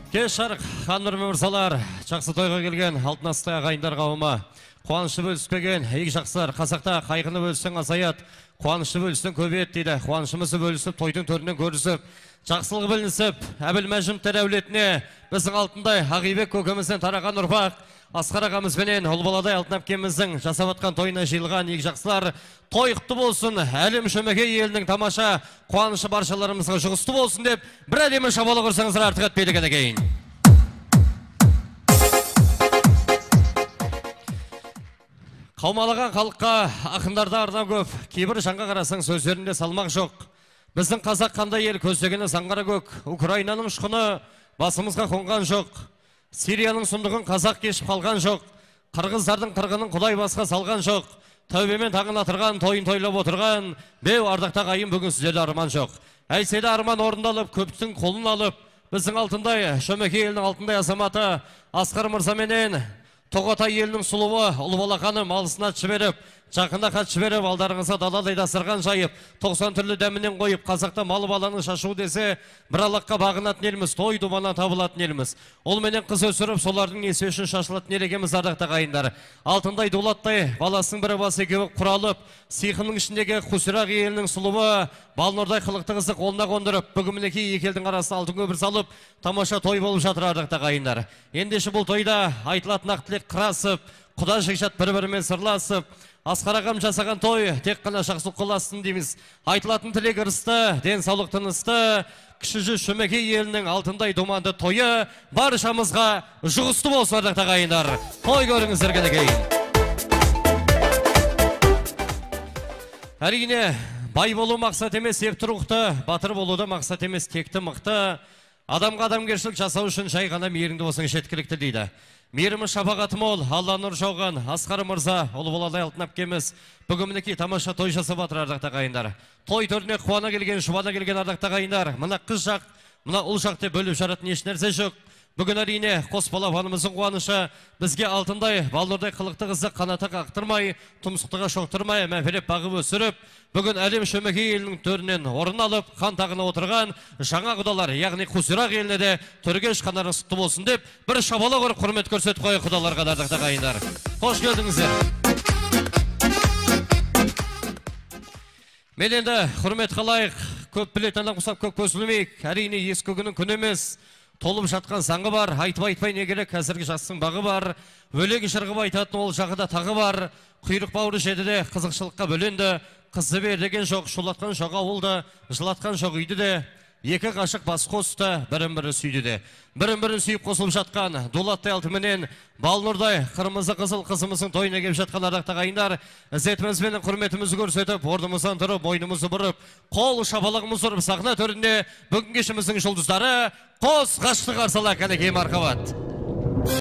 Кеш жарық, ханымдар мен мырзалар, жақсы тойға келген алтын асты ағайындар қауымы, қуанышты бөліспеген игі жақсылар, қазақта қайғыны бөліссең азаяды, қуанышты бөліссең көбейеді дейді. Қуанышымызды бөлісіп, тойдың төрінен көрісіп, жақсылығы білінісіп, Әбілмәжімовтер әулетіне біздің алтындай Ағибек көкемізден тараған ұрпақ Асқар ағамызбенен Ұлбаладай Алтын әпкеміздің жасап атқан тойына жиылған игі жақсылар, той құтты болсын, әлем шөмекей елінің тамаша қуанышы баршаларымызға жұғысты болсын деп бір әдемі шапалақ ұрсаңыздар артық етпейді екен егейін. Қаумалаған халыққа ақындарда арнау көп, кейбір жанға қарасаң сөздерінде салмақ жоқ. Біздің қазақ қандай ел, көздегені заңғара көк, Украинаның ұшқыны басымызға қонған жоқ. Сирияның сұмдығын қазақ кешіп қалған жоқ, қырғыздардың қырғынын құдай басқа салған жоқ. Тәубемен таңын атырған, тойын тойлап отырған, беу ардақты ағайын, бүгін сіздерде арман жоқ. Әйтсе де арман орындалып, көптің қолын алып, біздің алтындай Шөмекей елінің алтындай азаматы Асқар мырзаменен Тоғатай елінің сұлуы Ұлбала ханым алысына жіберіп, жақында хат жіберіп, алдарыңызға даладай дастархан жайып, 90 түрлі дәмінен қойып, қазақта малы баланың шашуы десе, бір Аллахқа бағынатын елміз, той думаннан табылатын елміз. Ұл менен қыз өсіріп, солардың несі үшін шашылатын ел екенбіз, ардақты ағайындар. Алтындай дулаттай баласының бірі басы екеуі құралып, сиқының ішіндегі Құсырақ елінің сұлуы Балнұрдай қылықты қызды қолына қондырып, бүгін мінекей екі елдің арасына алтын көпір салып, тамаша той болып жатыр, ардақты ағайындар. Ендеше бұл тойда айтылатын ақ тілек қырасып, құда жекжат бір-бірімен сырласып, Асқар ағам жасаған той тек қана жақсылық қыласын дейміз. Айтылатын тілек ырысты, денсаулық тынысты, кіші жүз Шөмекей елінің алтындай думанды тойы баршамызға жұғысты болсын, ардақты ағайындар. Той көріңіздер кәнекей. Әрине, бай болу мақсат емес, епті рухты, батыр болу да мақсат емес, текті мықты. Адамға адамгершілік жасау үшін жай ғана мейірімді болсаң жеткілікті дейді. Мейірімі шапағаты мол, Алла нұр жауған Асқар мырза, Ұлбаладай Алтын әпкеміз бүгін мінекей тамаша той жасап жатыр, ардақты ағайындар. Той төріне қуана келген, жұбана келген ардақты ағайындар, мына қыз жақ, мына ұл жақ деп бөліп жаратын еш нәрсе жоқ. Бүгін әрине қос балапанымыздың қуанышы бізге алтындай, балнұрдай қылықты қызды қанаты қақтырмай, тұмсықтыға шоқтырмай, мәпелеп бағып өсіріп, бүгін әлем Шөмекей елінің төрінен орын алып, хан тағына отырған жаңа құдалар, яғни Құсырақ еліне де төрге шыққандарыңыз құтты болсын деп, бір шапалақ ұрып құрмет көрсетіп қояйық құдаларға, ардақты ағайындар. Қош келдіңіздер. Мен енді құрмет қалайық, көп білетін адам құсап көп көсілмейік, әрине ескі күннің күні емес. Толып жатқан заңы бар, айтып айтпай не керек, қазіргі жастың бағы бар. Өлең жырғып айтатын ол жағы да тағы бар. Құйрық бауыры жеді де қызықшылыққа бөленді. Қызды бер деген жоқ, шулатқан жоқ ауылды, жылатқан жоқ үйді де. Екі ғашық бас қосты, бірін бірі сүйді де. Бірін бірін сүйіп қосылып жатқан Дулаттай алтыменен Балнұрдай қырмызы қызыл қызымыздың тойына келіп жатқан ардақты ағайындар, ізетіміз бен құрметімізді көрсетіп, орнымыздан тұрып, мойнымызды бұрып, қол шапалағымызды ұрып, сахна төрінде бүгінгі кешіміздің жұлдыздары қос ғашықты қарсы алайық, кәнекей мархабат.